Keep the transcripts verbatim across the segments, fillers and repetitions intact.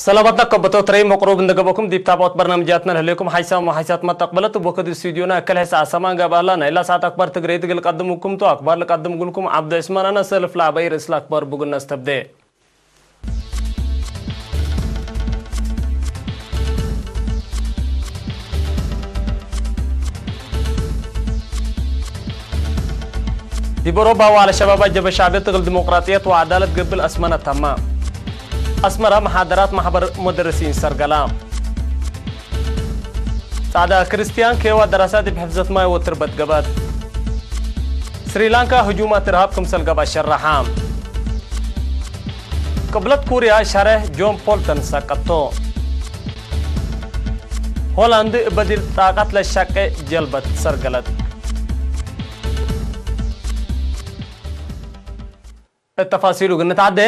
ሰላማትና ከበቶ ትረይ መቅሩብ እንደ ገብአኩም ዲብ ታብዖት በርናምጃትና ለህሌኩም ሓይሳም ወሓይሳት መተቅበለት እብ ወክድ ስቱዲዮና እከል ሕሰ አሰማን ገብአላ ናይላ ሰዓት አክባር ትግረይት እግል ቀድምኩም ቱ። አክባር ልቀድም እግልኩም ዐብዱ ዕስማን አነ። ሰልፍ ለዐባይ ርእስ ለአክባር ብጉና አስተብዴ። ዲብ ኦሮባ ወዐለ ሸባባት ጀበ ሸዕብየት እግል ዲሞቅራጥየት ወዐዳለት ገብእ ለአስመነ ተመ። አስመረ፣ መሓደራት ማሕበር ሙደርሲን ሰርገላ። ጻዕዳ ክርስትያን ኬዋ ደረሳ ዲብ ሕፍዘት ማይ ወትርበት ገብአት። ስሪላንካ ህጁማት እርሃብ ክምሰል ገብአ ሸረሐ። ቅብለት ኩርያ ሸሬሕ ጆን ቦልተን ሰቀቶ። ሆላንድ እበ ዲር ጣቀት ለሸቄ ጀልበት ሰርገለት። እት ተፋሲሉ እግል ንትዐዴ፣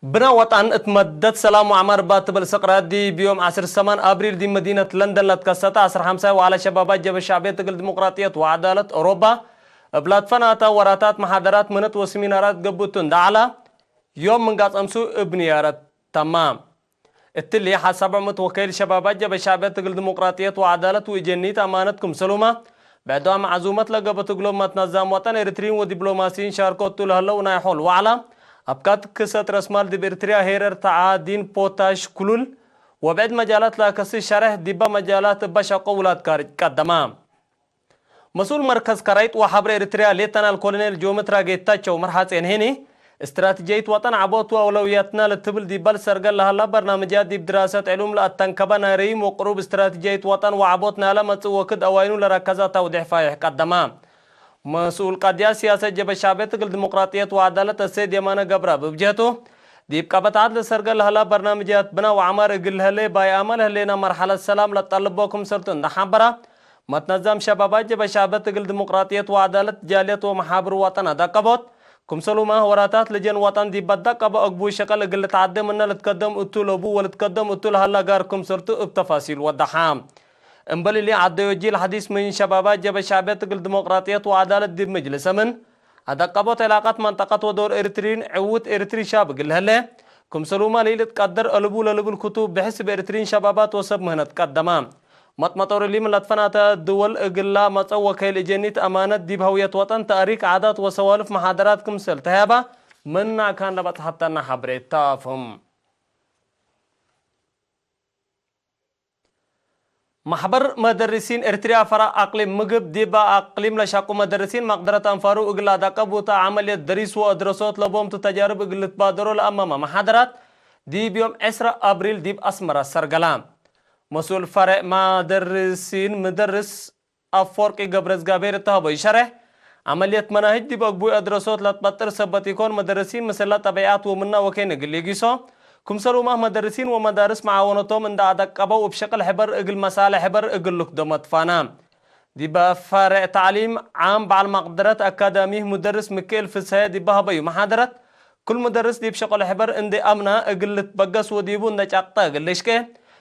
ብነ ወጠን እት መደት ሰላም ወዐማር እባ ትብል ስቅረ፣ ዲብ ዮም ዐስር ሰማን አብሪል ዲብ መዲነት ለንደን ለትከሰተ ዐስር ሐምሳይ ወዐለ ሸባባት ጀበ ሸዕብየት እግል ዲሞቅራጥየት ወዐዳለት ኦሮባ እብ ለትፈናተ ወራታት መሓደራት ምነት ወስሚናራት ገብእቱ እንደ ዐላ፣ ዮም ምንጋጽ አምሱ እብ ንያረት ተመ። እትሊ ሐሳብ ዑምት ወከይል ሸባባት ጀበ ሸዕብየት እግል ዲሞቅራጥየት ወዐዳለት ወእጀኒት አማነት ክምሰሉመ፣ ብዕዳም ዐዙመት ለገብአት እግሎም መትነዛም ወጠን ኤሪትሪን ወዲፕሎማሲይን ሻርኮ እቱ ለህለው ናይ ሖል ወዐላ፣ አብካት ክሰት ረስማል ዲብ ኤሪትሪያ ሄረር ተዓዲን ፖታሽ ክሉል ወብዕድ መጃላት ለአከሲ ሸሬሕ ዲባ መጃላት እበ ሸቆ ውላድ ካርጅ ቀደመ። መስኡል መርከዝ ከራይጥ ወሐብሬ ኤሪትርያ ሌተናል ኮሎኔል ጂኦሜትራ ጌታቸው ምርሐጼን ሄኒ፣ እስትራትጅየት ወጠን ዐቦት ወአውለውያትና ለትብል ዲባል ሰርገል ለሀላ በርናምጃት ዲብ ድራሰት ዕሉም ለአተንከበ ናይ ረይም ወቅሩብ እስትራትጅየት ወጠን ወዐቦት ናለ መጽእ ወክድ አዋይኑ ለረከዘ ተውዴሕ ፋይሕ ቀደመ። መስኡል ቀድያት ሲያሰት ጀበ ሻዕብየት እግል ዲሞቅራጥየት ወዐዳለት አሰይድ የማነ ገብረአብ እብ ጀህቱ፣ ዲብ ቀበት ዐድ ለሰርገል ለሀላ በርናምጃት ብነ ወዐማር እግል ለህሌ ባይአመ ለህሌነ መርሐለት ሰላም ለጠልቦ ክምሰልቱ እንደ ሐበረ፣ መትነዛም ሸባባት ጀበ ሻዕብየት እግል ዲሞቅራጥየት ወዐዳለት ጃልየት ወመሓብር ወጠን አዳቀቦት፣ ክምሰሉመ ወራታት ልጀን ወጠን ዲብ አዳቀበ አግቡይ ሸቀል እግል ልትዓዴ ምነ ልትከደም እቱ ለቡ ወልትከደም እቱ ለሀላ ጋር ክምሰልቱ እብ ተፋሲል ወደሐ። እምበል እሊ፣ ዐደዮጂ ለሐዲስ ምን ሸባባት ጀበ ሻዕብየት እግል ዲሞቅራጥየት ወዐዳለት ዲብ ምጅልስ አምን፣ አዳቀቦት ዕላቀት መንጠቀት ወዶር ኤሪትሪን ዕዉት ኤሪትሪ ሻብ እግል ለህሌ፣ ክምሰሉመ ለኢልትቀደር አልቡ ለልብል ክቱብ ብሕስብ ኤሪትሪን ሸባባት ወሰብ ምህነት ቀደመ። መጥመጦር እሊ ምን ለትፈናተ ድወል እግላ መጸው ወከይል እጀኒት አማነት ዲብ ሀውየት ወጠን፣ ተእሪክ፣ ዓዳት ወሰዋልፍ መሓደራት ክምሰል ተህያበ ምን ናካን ለበጽሐተና ሐብሬ ተአፍህም። መሕበር መደርሲን ኤርትርያ ፈረዕ አቅሊም ምግብ፣ ዲብ አቅሊም ለሸቁ መደርሲን መቅደረት አንፋሩ እግል ለአዳቀቡ ተ ዐመልየት ደሪስ ወአድረሶት ለቦምቱ ተጃርብ እግል ልትባደሮ ለአመመ መሓደራት፣ ዲብ ዮም ዕስራ አብሪል ዲብ አስመረ ሰርገላ። መስኡል ፈሬዕ መደርሲን ምደርስ አፈወርቂ ገብረዝጋብሔር እተ ሀበዩ ሸሬሕ፣ ዐመልየት መናህጅ ዲብ አግቡይ አድረሶት ለትበጥር ሰበት ኢኮን፣ መደርሲን ምስለ ጠቢዐት ወምና ወኬን እግል ሊጊሶ፣ ክምሰሉመ መደርሲን ወመዳርስ መዓወነቶም እንደ አደቀበው እብ ሸቅል ሕበር እግል መሳለ ሕበር እግል ልክዶ መትፋና። ዲበ ፈሬዕ ተዕሊም ዓም በዐል መቅደረት አካዳሚህ ሙደርስ ምክኤል ፍስሀየ ዲበ ሀበዩ መሓደረት፣ ክል ሙደርስ ዲብ ሸቀሉ ሕበር እንዴ አምና እግል ልትበገስ ወዲቡ እንዴ ጫቅጠ እግል ልሽቄ፣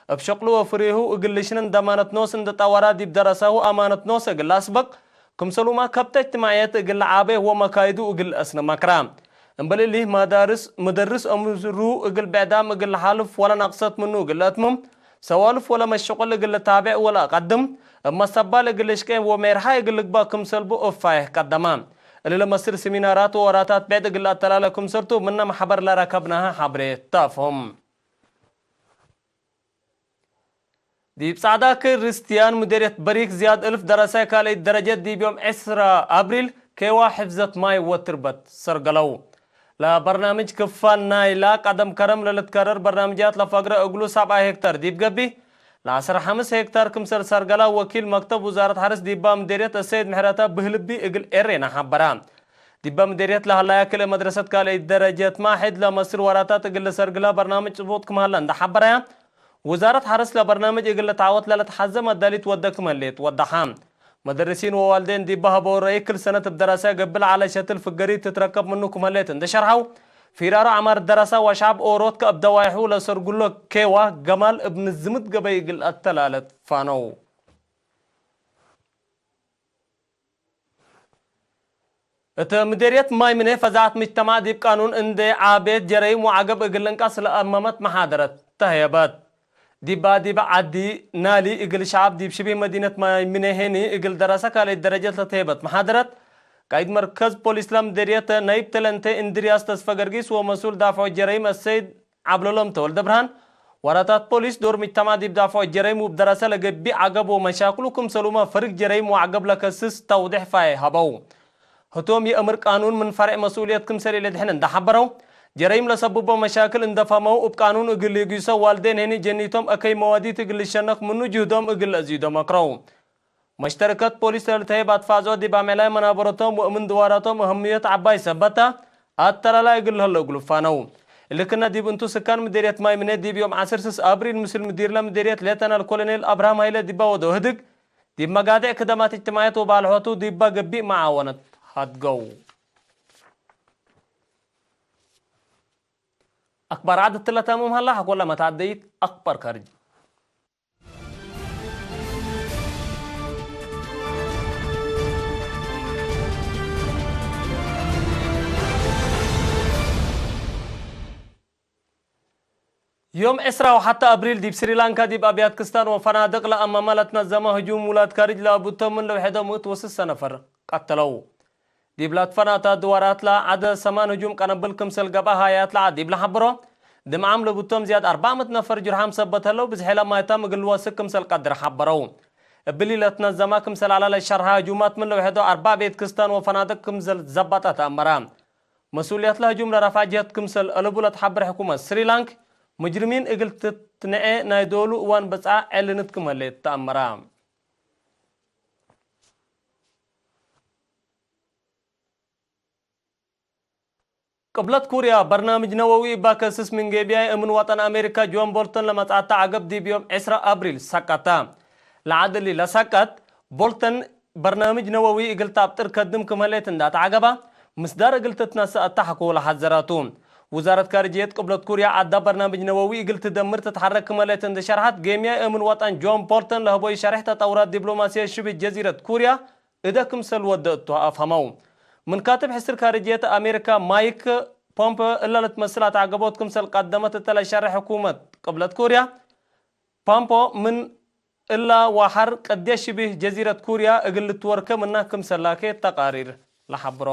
እብ ሸቅሉ ወፍሬሁ እግል ልሽነን ደማነት ኖስ እንዴ ጠወራ ዲብ ደረሳሁ አማነት ኖስ እግል ለአስበቅ፣ ክምሰሉመ ከብተ እጅትማዕየት እግል ለዓቤ ወመካይዱ እግል ለአስነ መክራ። እምበል እሊህ መዳርስ፣ ሙደርስ አምሩ እግል ብዕዳም እግል ለሓልፍ ወለ ነቅሰት ምኑ እግል ለአትምም፣ ሰዋልፍ ወለ መሸቁል እግል ልታቤዕ ወለአቀድም፣ እብ መስተቅባል እግል ልሽቄ ወሜርሓይ እግል ልግባእ ክምሰልቡ እብ ፋይሕ ቀደመ። እሊ ለመስል ሲሚናራት ወወራታት ብዕድ እግል ለአተላለ ክምሰልቱ ምነ መሕበር ለረከብናሀ ሐብሬ ተአፍህም። ዲብ ጻዕዳ ክርስትያን ሙዴርየት በሪክ ዝያድ እልፍ ደረሳይ ካልአይት ደረጀት ዲብ ዮም ዕስራ አብሪል ኬዋ ሕፍዘት ማይ ወትርበት ሰርገለው። ለበርናምጅ ክፋል ናይላ ቀደም ከረም ለልትከረር በርናምጃት ለፈግረ እግሉ ሰብዓ ሄክታር ዲብ ገብእ፣ ለዐስር ሐምስ ሄክታር ክምሰል ሰርገላ ወኪል መክተብ ውዛረት ሐርስ ዲባ ምዴርየት አሰይድ ምሕረተ ብህልቢ እግል ኤሬና ሐበራ። ዲባ ምዴርየት ለሀላያ ክልኤ መድረሰት ካልአይት ደረጀትመ ሕድ ለመስል ወራታት እግል ለሰርግላ በርናምጅ ጽቡጥ ክም ሀለ እንደ ሐበረያ፣ ውዛረት ሐርስ ለበርናምጅ እግል ልትዓወት ለልትሐዘ መዳሊት ወደ ክም ህሌት ወደሐ። መደርሲን ወዋልዴን ዲብ ሀበው ረአይ፣ ክል ሰነት እብ ደራሳይ ገብእ ለዐለ ሸትል ፍገሪት ትትረከብ ምኑ ክም ህሌት እንዴ ሸርሐው፣ ፊራሮ ዐማር ደራሳ ወሸዐብ ኦሮት ከእብ ደዋይሑ ለሰርጉሎ ኬዋ ገማል እብ ንዝምት ገበይ እግል አተላለት ፋነው። እት ምዴርየት ማይ ምኔ ፈዛዐት ምጅተማዕ ዲብ ቃኑን እንዴ ዓቤት ጀረይም ወዐገብ እግል ልንቀስ ለአመመት መሓደረት ተህየበት። ዲባ ዲብ ዐዲ ናሊ እግል ሸዐብ ዲብ ሽቢህ መዲነት ማይ ምኔ ሄኒ እግል ደረሰ ካልኣይት ደረጀት ለተህየበት መሓደረት፣ ቃይድ መርከዝ ፖሊስ ለምዴርየት ናይብ ተለንቴ እንድርያስ ተስፈገርጊስ ወመስኡል ዳፍዖ ጀረይም አሰይድ ዐብለሎም ተወልደብርሃን፣ ዋራታት ፖሊስ ዶር ምጅተማዕ ዲብ ዳፍዖ ጀረይም ውብ ደረሰ ለገብእ ዐገብ ወመሻክሉ ክምሰሉመ ፈርግ ጀረይም ወዐገብ ለከስስ ተውዴሕ ፋዬ ሀበው። ህቶም የእምር ቃኑን ምን ፈሬዕ መስኡልየት ክምሰል ኢለድሕን እንደ ሐበረው፣ ጀረይም ለሰብቦ መሻክል እንደ ፈህመው እብ ቃኑን እግል ሊጉሰው ዋልዴን ሄኒ ጀኒቶም እከይ መዋዲት እግል ልሸነክ ምኑ ጅህዶም እግል ለአዝዩዶ መክረው። መሽተረከት ፖሊስ ለልትሀየብ አትፋዝዖ ዲብ አምዕላይ መናበረቶም ወእምን ድዋራቶም አህምየት ዐባይ ሰበት ተ፣ አተላላይ እግል ለህለው እግል ፋነው። እሊ ክነ ዲብ እንቱ ስካን ምዴርየት ማይ ምኔ ዲብ ዮም ዐስር ስስ አብሪል ምስል ምዲርለ ምዴርየት ሌተናል ኮሎኔል አብርሃም ሀይለ ዲባ ወደው ህድግ፣ ዲብ መጋድዕ ክደማት እጅትማዕየት ወባልሖቱ ዲባ ገቢእ መዓወነት ሀድገው። አክባር ዐድ እትለ ተምም ሀላ፣ ሐቆለ መታደይት አክባር ካርጅ። ዮም ዕስራ ወሐተ አብሪል ዲብ ስሪላንካ ዲብ አብያት ክስታን ወፈናድቅ ለአማመ ለትነዘመ ህጁም ውላድ ካርጅ ለአቡቶም ምን ለውሐዶ ምእት ወስሰ ነፈር ቀተለው። ዲብ ለትፈናተ ድዋራት ለዐደ ሰማን ህጁም ቀነብል ክምሰል ገብአ ሀያት ለዐድ ዲብ ለሐብሮ፣ ድምዓም ለቡቶም ዝያድ አርባዕ ምእት ነፈር ጅርሓም ሰበት ህለው፣ ብዝሔ ለማይታም እግል ልወስክ ክምሰል ቀድር ሐበረው። እብሊ ለትነዘመ ክምሰል ዐለ ለሸርሐ ህጁማት ምን ለውሐዶ አርባዕ ቤት ክስታን ወፈናድቅ ክምሰል ዘበጠ ተአመረ። መስኡልየት ለህጁም ለረፍዐ ጀህት ክምሰል አለቡ ለትሐብር ሕኩመት ስሪላንክ፣ ሙጅሪሚን እግል ትትንዔ ናይ ዶሉ እዋን በጽዓ ዕልንት ክም ህሌት ተአመረ። ቅብለት ኩርያ፣ በርናምጅ ነወዊ እባ ከስስ ምን ጌብያይ እምን ወጠን አሜሪካ ጆን ቦልተን ለመጽአተ ዐገብ ዲብ ዮም ዕስራ አብሪል ሰቀተ። ለዐድ እሊ ለሰቀት፣ ቦልተን በርናምጅ ነወዊ እግል ተአብጥር ከድም ክም ህሌት እንዳ ተዐገበ፣ ምስዳር እግል ትትነሰእ እተ ሐቆ ለሐዘረ ቱ። ውዛረት ካርጅየት ቅብለት ኩርያ ዐዳ በርናምጅ ነወዊ እግል ትደምር ትትሐረክ ክም ህሌት እንዴ ሸርሐት፣ ጌምያይ እምን ወጠን ጆን ቦልተን ለህቦይ ሸሬሕ ተጠውራት ዲብሎማስየት ሽብህ ጀዚረት ኩርያ እደ ክምሰል ወደ እቱ አፍሀመው። ምን ካትብ ሕስር ካርጅየት አሜሪካ ማይክ ፖምፐዮ እለ ልትመስል አትዐገቦት ክምሰል ቀደመት እተ ለሸሬሕ ሕኩመት ቅብለት ኩርያ፣ ፖምፖ ምን እላ ወሐር ቀድየ ሽብህ ጀዚረት ኩርያ እግል ልትወርከ ምና ክምሰል ላኬ ተቃሪር ለሐብሮ።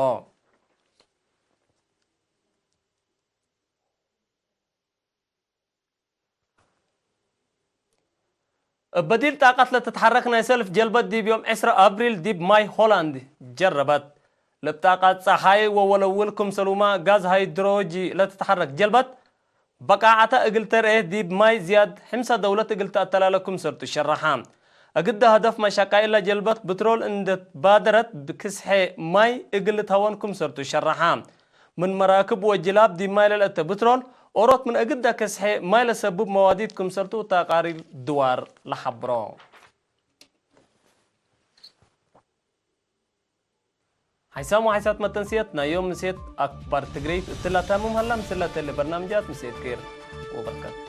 እብ በዲል ጣቀት ለትትሐረክ ናይ ሰልፍ ጀልበት ዲብ ዮም ዕስራ አብሪል ዲብ ማይ ሆላንድ ጀረበት። ለብጣቀት ጸሓይ ወወለውል ክምሰሉመ ጋዝ ሃይድሮጂ ለትትሐረክ ጀልበት፣ በቃዐተ እግል ተርኤ ዲብ ማይ ዝያድ ሕምሰ ደውለት እግል ተአተላለ ክምሰልቱ ሸረሐ። እግደ ሀደፍ መሻቃይ እለ ጀልበት ብትሮል እንዴ ትባደረት ክስሐ ማይ እግል ልትሀወን ክምሰልቱ ሸረሐ። ምን መራክብ ወጅላብ ዲብ ማይ ለልአተ ብትሮል፣ ኦሮት ምን እግደ ክስሐ ማይ ለሰብብ መዋዲት ክምሰልቱ ተቃሪር ድዋር ለሐብሮ። ሓይሳም ወሓይሳት መተንስየት ናይ ዮም ምሴት አክባር ትግረይት እትላ ታምም ሀላ። ምስለ ተሌ በርናምጃት ምሴት ኬር ወበረከት።